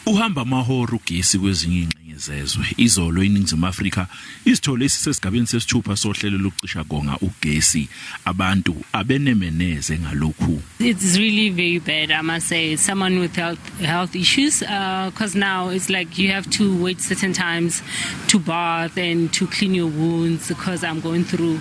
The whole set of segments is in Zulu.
Uhamba amahora ugesi kwezinye ingxenye zezwe. Izolo iNingizimu Afrika isithole isisesigabeni sesithupha sohlelo lokucisha konga ugesi. Abantu abenemeneze ngalokhu. It's really very bad, I must say. Someone with health issues, because now it's like you have to wait certain times to bath and to clean your wounds, because I'm going through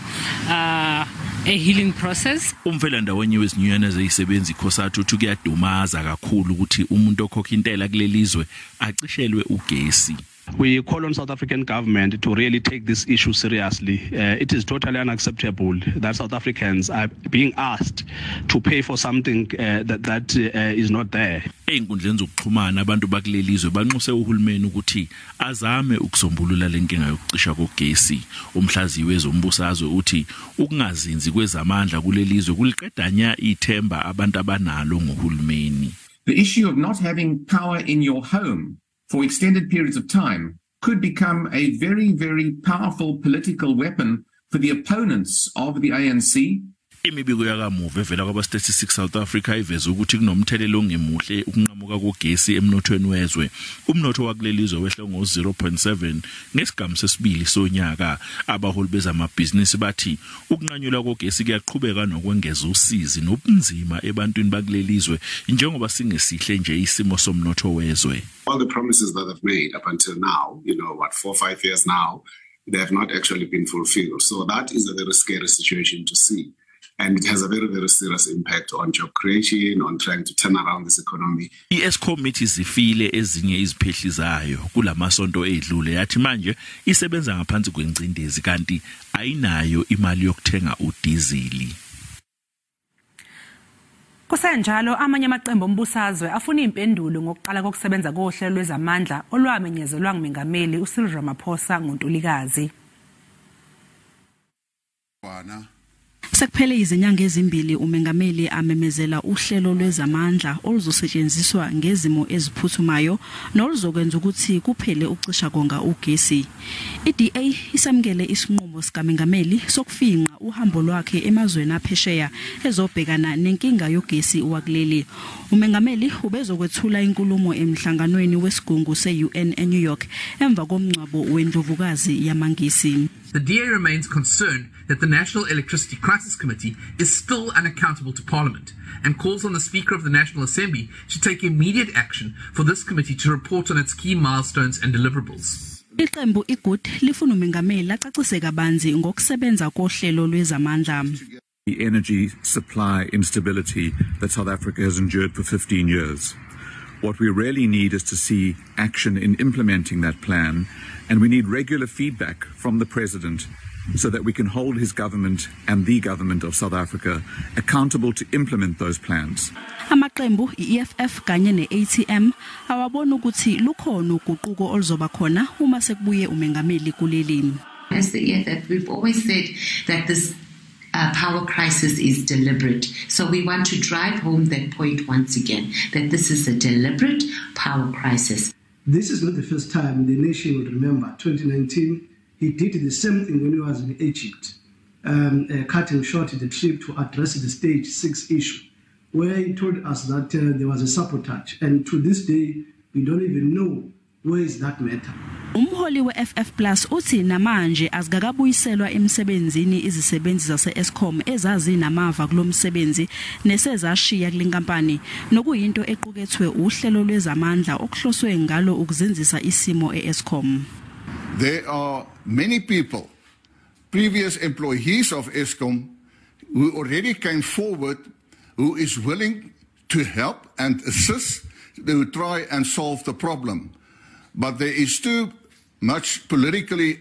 a healing process. Umfelandawonye wezinyunyana zezisebenzi iCOSATU uthi kuyadumaza kakhulu ukuthi umuntu okhokha intela kuleli zwe acishelwe ugesi. We call on South African government to really take this issue seriously. It is totally unacceptable that South Africans are being asked to pay for something that is not there. Einkundleni zokuxhumana abantu bakuleli zwe banxuse uhulumeni ukuthi azame ukusombulula lenkinga yokucisha kogesi. Umhlaziyi wezombusazwe uthi ukungazinzi kwezamandla kuleli zwe kuliqedanya ithemba abantu abanalo ngohulumeni. The issue of not having power in your home for extended periods of time could become a very, very powerful political weapon for the opponents of the ANC. Imibiko yakamuva evela kwaba Statistics South Africa iveza ukuthi kunomthelelo ongemuhle ukunqamuka kogesi emnothweni wezwe. Umnotho wakuleli zwe wehle ngo-0.7 ngesigamu sesibili sonyaka. Abaholi bezamabhizinisi bathi ukunqanyulwa kogesi kuyaqhubeka nokwengeza usizi nobunzima ebantwini bakuleli zwe, njengoba singesihle nje isimo somnotho wezwe. All the promises that they've made up until now, what, 4, 5 years now, they have not actually been fulfilled. So that is a very scary situation to see. And it has a very, very serious impact on job creation, on trying to turn around this economy. I-Eskom ithi zifile ezinye iziphehli zayo kulamasonto edlule, yathi manje isebenza ngaphansi kwencindezi kanti ayinayo imali yokuthenga udizili. Kusenjalo, amanye amaqembu ombusazwe afuna impendulo ngokuqala kokusebenza kohlelo lwezamandla olwamenyezelwa ngumengameli uCyril Ramaphosa ngoNtulikazi. Sekuphele izinyanga ezimbili umengameli amemezela uhlelo lwezamandla oluzosetshenziswa ngezimo eziphuthumayo noluzokwenza ukuthi kuphele ucisha konga ugesi. iDA isamukele isinqumo sikamengameli sokufinqa uhambo lwakhe emazweni aphesheya ezobhekana nenkinga yogesi wakuleli. Umengameli ubezokwethula inkulumo emhlanganweni wesigungu se-UN eNew York emva komngcwabo wendlovukazi yamaNgisi. The DA remains concerned that the National Electricity Crisis Committee is still unaccountable to Parliament and calls on the Speaker of the National Assembly to take immediate action for this committee to report on its key milestones and deliverables. Iqembu iGood lifuna umengameli acacise kabanzi ngokusebenza kohlelo lwezamandla. The energy supply instability that South Africa has endured for 15 years. What we really need is to see action in implementing that plan, and we need regular feedback from the President so that we can hold his government and the government of South Africa accountable to implement those plans. Amaqembu iEFF kanye neATM awabona ukuthi lukhona uguquko oluzoba khona uma sekubuye umengameli kuleli. As the EFF, we've always said that this power crisis is deliberate. So we want to drive home that point once again, that this is a deliberate power crisis. This is not the first time. The nation will remember 2019. He did the same thing when he was in Egypt, cutting short the trip to address the stage six issue, where he told us that there was a sabotage. And to this day, we don't even know where is that matter. Umholi weFF Plus uthi namanje azikakabuyiselwa emsebenzini izisebenzi zase-Eskom ezazinamava kulomsebenzi nesezashiya kulenkampani, nokuyinto equkethwe uhlelo lwezamandla okuhloswe ngalo ukuzinzisa isimo e-Eskom. There are many people, previous employees of Eskom, who already came forward, who is willing to help and assist to try and solve the problem. But there is too much politically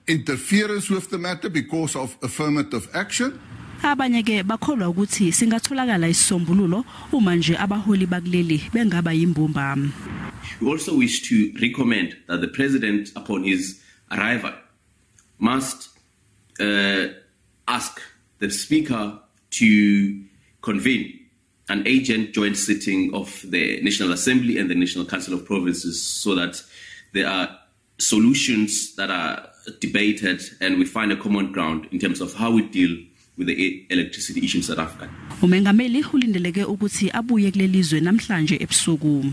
interference with the matter because of affirmative action. Abanye ke bakholwa ukuthi singatholakala isisombululo uma nje abaholi bakuleli bengaba yimbumba. We also wish to recommend that the President, upon his arrival, must ask the Speaker to convene an urgent joint sitting of the National Assembly and the National Council of Provinces so that there are solutions that are debated and we find a common ground in terms of how we deal with the electricity issue in South Africa. Umengameli ulindeleke ukuthi abuye kulelizwe namhlanje ebusuku.